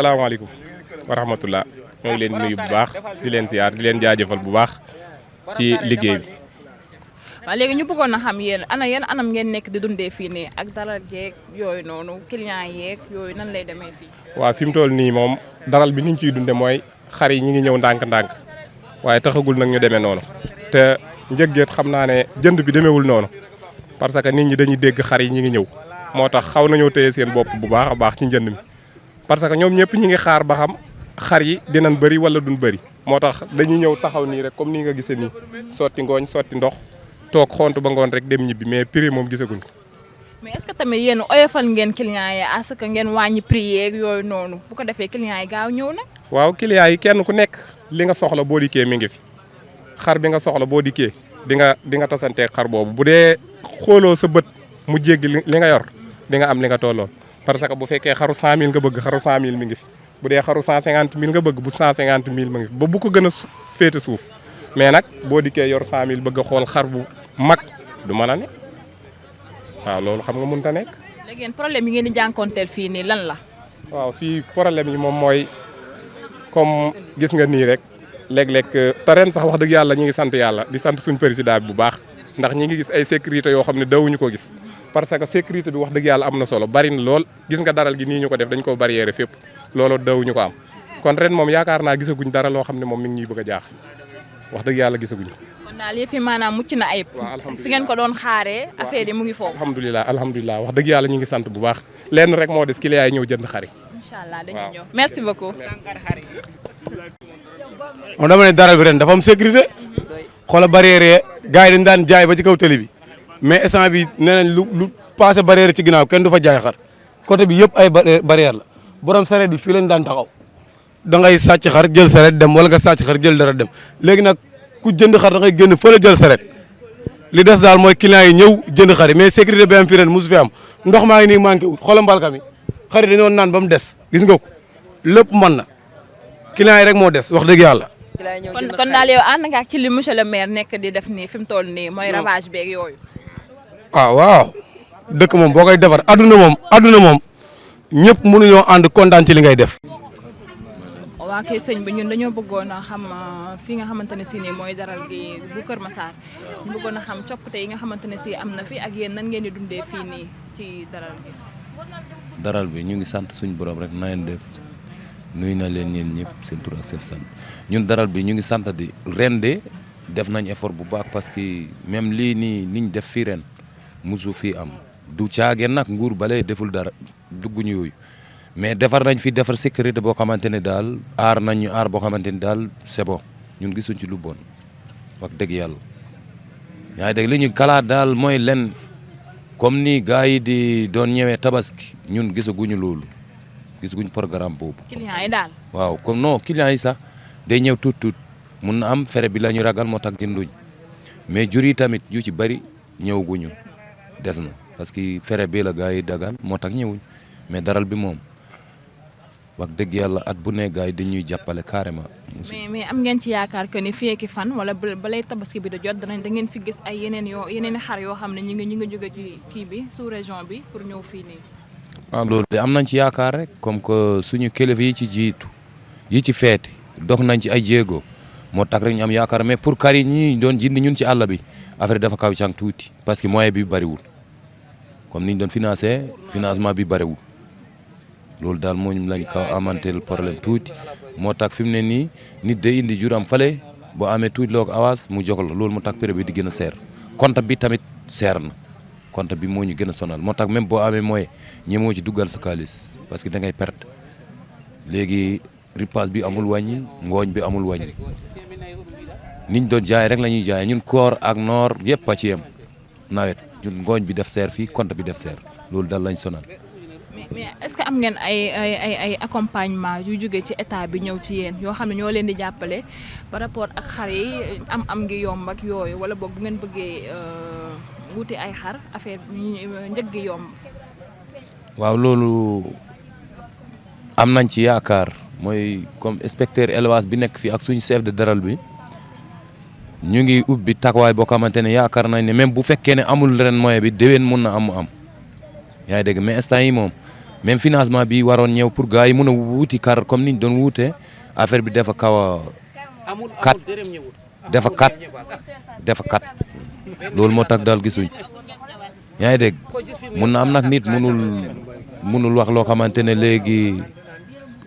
salaamaaleykum wa rahmatullah ñoo ngi leen di nuyu bu baax di leen siyaar di leen jaajëfal bu baax ci liggéey bi. waaw léegi ñu bëggoon a xam yéen yan anam ngeen nekk di dundee fii nii ak daral yeeg yooyu noonu client yeeg yooyu nan lay demee fii. waaw fi mu toll nii moom daral bi ni ñu ciy dunde mooy xar yi ñi ngi ñëw ndànk-ndànk waaye taxagul nag ñu demee noonu te njëggeet xam naa ne jënd bi demeewul noonu parce que nit ñi dañuy dégg xar yi ñi ngi ñëw moo tax xaw nañoo téye seen bopp bu baax a baax ci njënd mi parce que ñoom ñëpp ñi ngi xaar ba xam xar yi dinañ bëri wala duñ bëri moo tax dañuy ñëw taxaw nii rek comme nii nga gisee nii sotti ngooñ sotti ndox toog xontu ba ngoon rek dem ñibbi mais prix moom gisaguñ ko. mais est-ce que tamit yéen oyofal ngeen clients yi à ce que ngeen wàññi prix yeeg yooyu noonu bu ko defee clients yi gaaw ñëw nag. waaw clients yi kenn ku nekk li nga soxla boo dikkee mi ngi fi xar bi nga soxla boo dikkee di nga tasanteeg xar boobu bu dee xooloo sa bët mu jéggi li nga yor di nga am li nga tolloon parce que bu fekkee xaru 100000 nga bëgg xaru 100000 mi ngi fi bu dee xaru 150000 nga bëgg bu 150000 ma ngi fi ba bu ko gën a féete suuf mais nag boo dikkee yor 100000 bëgg a xool xar bu mag du mën a ne waaw loolu xam nga mënut a nekk. léegi yéen problème yi ngeen di jànkoonteel fii nii lan la. waaw fii problème yi moom mooy comme gis nga nii rek léeg-léeg te ren sax wax dëgg yàlla ñu ngi sant yàlla di sant suñ président bi bu baax ndax ñi ngi gis ay sécurité yoo xam ne dawuñu ko gis parce que sécurité bi wax dëgg yàlla am na solo bari na lool gis nga daral gi nii ñu ko def dañ ko barrière fépp loolu dawuñu ko am kon ren moom yaakaar naa gisaguñ dara loo xam ne moom mi ngi ñuy bëgg a jaax wax dëgg yàlla gisaguñ kon daal yëf yi maanaam mucc na ayib. fi ngeen ko doon xaaree affaire yi mu ngi foofu. alhamdulilah wax dëgg yàlla ñu ngi sant bu baax lenn rek moo des client yi ñëw jënd xari. incha allah dañuy ñëw merci beaucoup. moom dama ne daral bi ren dafa am sécurité xoolal barrière gars yi dañ daan jaay ba ci kaw tëli bi mais instant bi nee nañ lu passé barrière ci ginnaaw kenn du fa jaay xar côté bi yëpp ay barrière la borom sareet bi fii lañ daan taxaw da ngay sàcc xar jël sareet dem wala nga sàcc xar jël dara dem léegi nag ku jënd xar da ngay génn fële jël sareet li des daal mooy client yi ñëw jënd xar yi mais sécurité bi am fii ren mosu fi am ndox maa ngi nii manqué wut xoolal mbalka mi xar yi dañoo naan ba mu des gis nga ko lépp mën na client yi rek moo des wax dëgg yàlla. kon daal yow ànd nga ak ci li monsieur le maire nekk di def nii fi mu toll nii mooy ravage beeg yooyu. waaw dëkk moom boo koy defar adduna moom ñëpp mënuñoo ànd kontaan ci li ngay def. waa kay sëñ bi ñun dañoo bëggoon a xam fi nga xamante ne si nii mooy daral gi bu Kër Massar ñu bëggoon a xam coppite yi nga xamante ne si am na fi ak yéen nan ngeen di dundee fii nii ci daral gi. daral bi ñu ngi sant suñu borom rek na ngeen def nuyu na leen ñeen ñëpp seen tur ak seen sant ñun daral bi ñu ngi sant di ren de def nañ effort bu baax parce que même lii nii niñ def fii ren musu fii am du caageen nag nguur bale deful dara dugguñu yooyu mais defar nañ fi defar sécurité boo xamante ne daal aar nañ ñu aar boo xamante ne daal c'est bon ñun gisuñ ci lu bon wax dëgg yàlla yaa ngi dégg li ñu kalaat daal mooy len comme ni gars yi di doon ñëwee tabaski ñun gisaguñu loolu gisaguñu programme boobu. clients yi daal. waaw comme non clients yi sax day ñëw tuut mun na am fere bi la ñu ragal moo tax jënduñ mais jur yi tamit yu ci bëri ñëwaguñu des na parce que fere bi la gars yi dagal moo tax ñëwuñ mais daral bi moom wax dëgg yàlla at bu ne gars yi dañuy jàppale carrément. mais am ngeen ci yaakaar que ni fii ak fan wala balay tabaski bi da jot da ngeen fi gis ay yeneen xar yoo xam ne ñu ngi jóge ci kii bi sous région bi pour ñëw fii nii. waaw loolu de am nañ ci yaakaar rek comme que suñu kilifa yi ci jiitu yi ci feeti dox nañ ci ay jéego moo tax rek ñu am yaakaar mais pour kar yi ñi doon jindi ñun ci àll bi affaire dafa kaw càng tuuti parce que moyen bi bariwul comme ni ñu doon financement bi bariwul loolu daal moo ñu lañ kaw amanteel problème tuuti moo tax fi mu ne nii nit day indi juram fale boo amee tuuti loo ko avance mu jox la loolu moo tax prix bi di gën a seer compte bi tamit seer na compte bi moo ñu gën a sonal moo tax même boo amee moyen ñemoo ci duggal sa xaalis parce que da ngay perte léegi ripaas bi amul wàññi ngooñ bi amul wàññi niñ doon jaay rek la ñuy jaay ñun koor ak noor yëpp a ci yem nawet ñun ngooñ bi def seer fii compte bi def seer loolu daal lañ sonal. mais est-ce que am ngeen ay accompagnement yu jógee ci état bi ñëw ci yéen yoo xam ne ñoo leen di jàppale par rapport ak xar yi am ngi yomb ak yooyu wala boog bu ngeen bëggee wuti ay xar affaire njëg gi yomb. waaw loolu am nañ ci yaakaar mooy comme inspecteur élevage bi nekk fii ak suñu chef de daral bi ñu ngi ubbi taxawaay boo xamante ne yaakaar nañ ne même bu fekkee ne amul ren moyen bi déwén mun na am yaa ngi dégg mais instant yi moom même financement bi waroon ñëw pour gars yi mën a wuuti kar comme niñ doon wuute affaire bi dafa kaw a kat loolu moo tax daal gisuñ yaa ngi dégg mun na am nag nit munul wax loo xamante ne léegi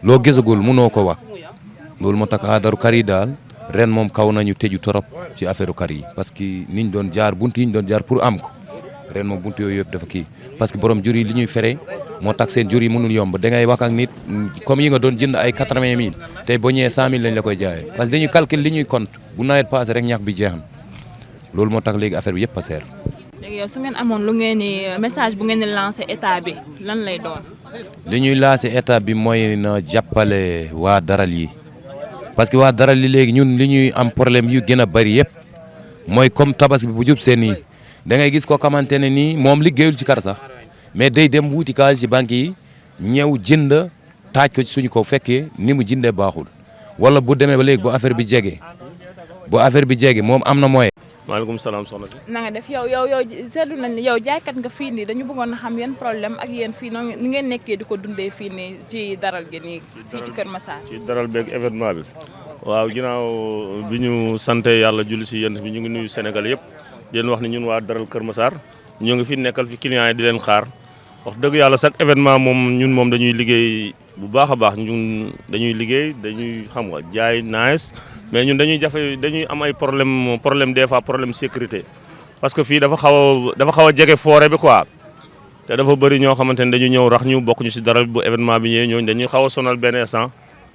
loo gisagul munoo ko wax loolu moo tax aadaru kar yi daal ren moom kaw nañu tëju torop ci affaire kar yi parce que niñ doon jaar bunt yi ñu doon jaar pour am ko ren moom bunt yooyu yëpp dafa kii parce que borom jur yi li ñuy fere moo tax seen jur yi mënul yomb da ngay wax ak nit comme yi nga doon jënd ay 80 000 tey boo ñëwee 100 000 lañ la koy jaayee parce que dañuy calcul li ñuy compte bu nawet passé rek ñax bi jeex na loolu moo tax léegi affaire bi yëpp a seer. léegi yow su ngeen amoon lu ngeen ni message bu ngeen di lancé état bi lan lay doon. li ñuy lancé état bi mooy na jàppale waa daral yi parce que waa daral yi léegi ñun li ñuy am problème yu gën a bëri yëpp mooy comme tabaski bi bu jub seen nii da ngay gis koo xamante ne nii moom liggéeyul ci kar sax mais day dem wuuti xaalis ci banque yi ñëw jënd taaj ko ci suñu ko fekkee ni mu jëndee baaxul wala bu demee ba léegi bu affaire bi jege moom am na moyen. maaleykum salaam soxna si. na nga def yow seetlu nañ ni yow jaaykat nga fii nii dañu bëggoon a xam yan problème ak yéen fii noonu ni ngeen nekkee di ko dundee fii nii ci daral gi nii fii ci Kër Massar. ci daral beeg événement bi waaw ginnaaw bi ñu sante yàlla julli si yéen bi ñu ngi nuyu Sénégal yëpp di leen wax ni ñun waa daral Kër Massar ñoo ngi fi nekkal fi clients yi di leen xaar wax dëgg yàlla chaque événement moom dañuy liggéey bu baax a baax ñun dañuy liggéey dañuy xam nga jaay nice mais ñun dañuy am ay problème des fois problème sécurité parce que fii dafa xaw a jege forêt bi quoi te dafa bëri ñoo xamante ne dañu ñëw rax ñu bokk ñu si dara bu événement bi ñëwee ñooñu dañuy xaw a sonal benn instant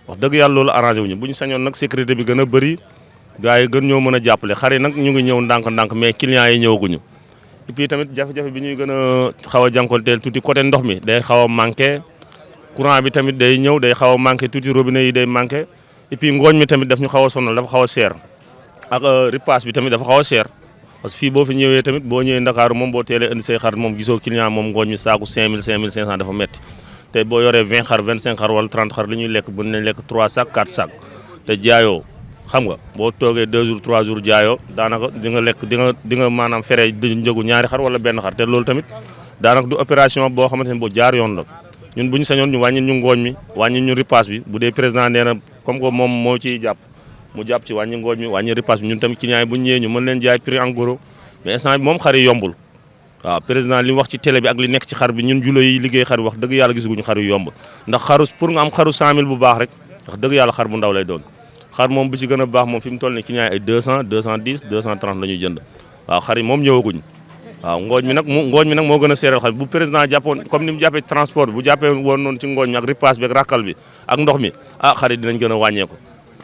wax dëgg yàlla loolu arrangé wuñu bu ñu sañoon nag sécurité bi gën a bëri gars yi gën ñoo mën a jàppale xar yi nag ñu ngi ñëw ndànk-ndànk mais clients yi ñëwaguñu et puis tamit jafe-jafe bi ñuy gën a xaw a jànkonteel tuuti côté ndox mi day xaw a manqué courant bi tamit day ñëw day xaw a manqué tuuti robinet yi day manqué et puis ngooñ mi tamit daf ñu xaw a sonal dafa xaw a seer ak ripaas bi tamit dafa xaw a seer parce que fii boo fi ñëwee tamit boo ñëwee Ndakaaru moom boo teelee indi say xar moom gisoo client moom ngooñ mi saaku 5000 5500 dafa métti te boo yoree 20 xar 25 xar wala 30 xar li ñuy lekk bu nañ lekk 3 sacs 4 sacs te jaayoo xam nga boo toogee 2 jours 3 jours jaayoo daanaka di nga lekk di nga maanaam fere njëgu ñaari xar wala benn xar te loolu tamit daanaka du opération boo xamante ne boo jaar yoon la ñun bu ñu sañoon ñu wàññi ñu ngooñ mi wàññi ñu ripaas bi bu dee président nee na comme que moom moo ciy jàpp mu jàpp ci wàññi ngooñ mi wàññi ripaas bi ñun tamit client yi bu ñu ñëwee ñu mën leen jaay prix en gros mais instant bi moom xar yi yombul waaw président li mu wax ci télé bi ak li nekk ci xar bi ñun julo yi liggéey xar yi wax dëgg yàlla gisaguñu xar yu yomb ndax xaru pour nga am xaru 100000 bu baax rek wax dëgg yàlla xar bu ndaw lay doon xar moom bu ci gën a baax moom fi mu toll ni client yi ay 200 210 230 la ñuy jënd waaw xar yi moom ñëwaguñ waaw ngooñ mi nag moo gën a seeral xar bu président jàppoon comme ni mu jàppee transport bi bu jàppee woon noonu ci ngooñ mi ak ripaas bi ak rakkal bi ak ndox mi xar yi dinañ gën a wàññeeku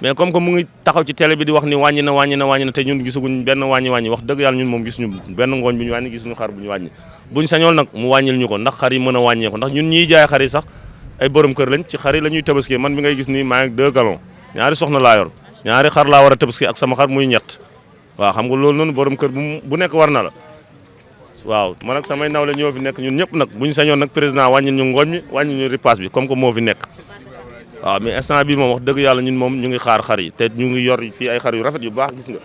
mais comme que mu ngi taxaw ci télé bi di wax ni wàññi na te ñun gisaguñ benn wàññi wax dëgg yàlla ñun moom gisuñu benn ngooñ bu ñu wàññi gisuñu xar bu ñu wàññi buñ sañool nag mu wàññil ñu ko ndax xar yi mën a wàññeeku ndax ñun ñiy jaay xar yi sax ay borom kër lañ ci xar yi la ñuy tabaski man bi ngay gis nii maa ngi 2 gallons ñaari soxna laa yor ñaari xar laa war a tabaski ak sama xar muy ñett waaw xam nga loolu noonu borom kër bu nekk war na la waaw man ak samay nawle ñoo fi nekk ñun ñëpp nag bu ñu sañoon nag président wàññil ñu ngooñ mi wàññil ñu ripaas bi comme que moo fi nekk waaw mais instant bi moom wax dëgg yàlla ñun moom ñu ngi xaar xar yi te ñu ngi yor fii ay xar yu rafet yu baax gis nga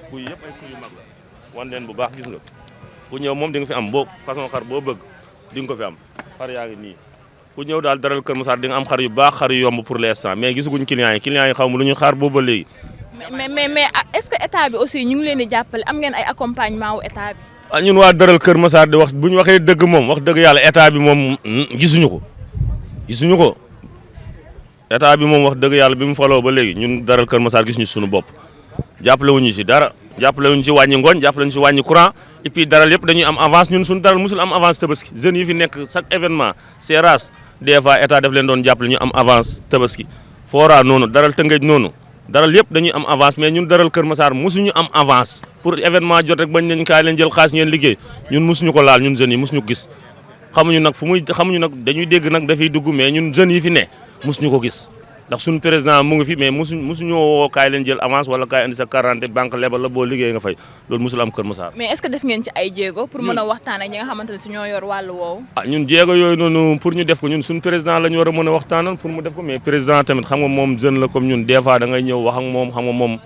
kuy yëpp ay kuy yu mag la wan leen bu baax gis nga ku ñëw moom di nga fi am boo façon xar boo bëgg di nga ko fi am xar yaa ngi nii ku ñëw daal daral Kër Massar di nga am xar yu baax xar yu yomb pour l'instant mais gisaguñ clients yi xaw ma lu ñuy xaar boobu ba léegi mais est-ce que état bi aussi ñu ngi leen di jàppale am ngeen ay accompagnement wu état bi ñun waa daral Kër Massar di wax bu ñu waxee dëgg moom wax dëgg yàlla état bi moom gisuñu ko état bi moom wax dëgg yàlla bi mu faloo ba léegi ñun daral Kër Massar gis ñu suñu bopp jàppale wuñu ci dara jàppale wuñu ci wàññi ngooñ jàppale wuñu ci wàññi courant et puis daral yëpp dañuy am avance ñun suñu daral musul am avance tabaski jeunes yi fi nekk chaque événement seeraas des fois état daf leen doon jàppale ñu am avance tabaski fora noonu daral Tëngéej noonu daral yëpp dañuy am avance mais ñun daral Kër Massar musuñu am avance pour événement jot rek bañ nañ kaay leen jël xaalis ngeen liggéey ñun musuñu ko laal ñun jeunes yi musuñu ko gis xamuñu nag dañuy dégg nag dafay dugg mais ñun jeunes yi fi ne musuñu ko gis ndax suñu président mu ngi fi mais musuñu woo kaay leen jël avance wala kaay indi sa 40 banque lebal la boo liggéey nga fay loolu musul am Kër Massar. mais est-ce que def ngeen ci ay jéego pour mën a waxtaan ak ñi nga xamante ne si ñoo yor wàllu woowu. ñun jéego yooyu noonu pour ñu def ko ñun suñu président la ñu war a mën a waxtaanal pour mu def ko mais président tamit xam nga moom jeune la comme ñun des fois da ngay ñëw wax ak moom xam nga moom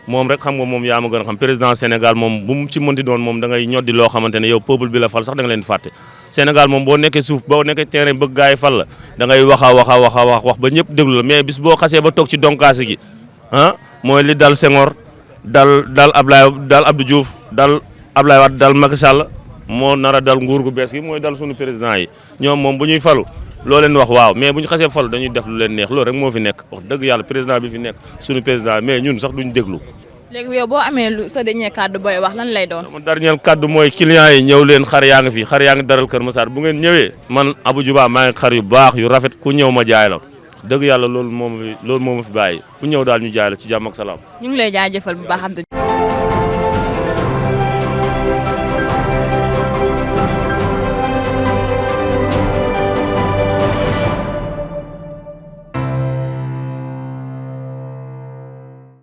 moom rek xam nga moom yaa ma gën a xam président Sénégal moom bu mu ci mënti doon moom da ngay ñoddi loo xamante ne yow peuple bi la fal sax da nga leen di fàtte Sénégal moom boo nekkee suuf boo nekkee terrain bëgg gaay yi fal la da ngay wax ba ñëpp déglu la mais bis boo xasee ba toog ci donkaasi gi mooy li dal Senghor dal Abdou Diouf dal Ablaye Wade dal Macky Sall moo nar a dal nguur gu bees gi mooy dal suñu président yi ñoom moom bu ñuy falu loo leen wax waaw mais bu ñu xasee falu dañuy def lu leen neex loolu rek moo fi nekk wax dëgg yàlla président bi fi nekk suñu président mais ñun sax duñ déglu. léegi yow boo amee lu sa dernier kàddu booy wax lan lay doon. sama dernier kàddu mooy clients yi ñëw leen xar yaa ngi fi xar yaa ngi daral Kër Massar bu ngeen ñëwee man Abou Djouba maa ngi xar yu baax yu rafet ku ñëw ma jaay la dëgg yàlla loolu moo ma fi bàyyi ku ñëw daal ñu jaay la ci jàmm ak salaam. ñu ngi lay jaajëfal bu baax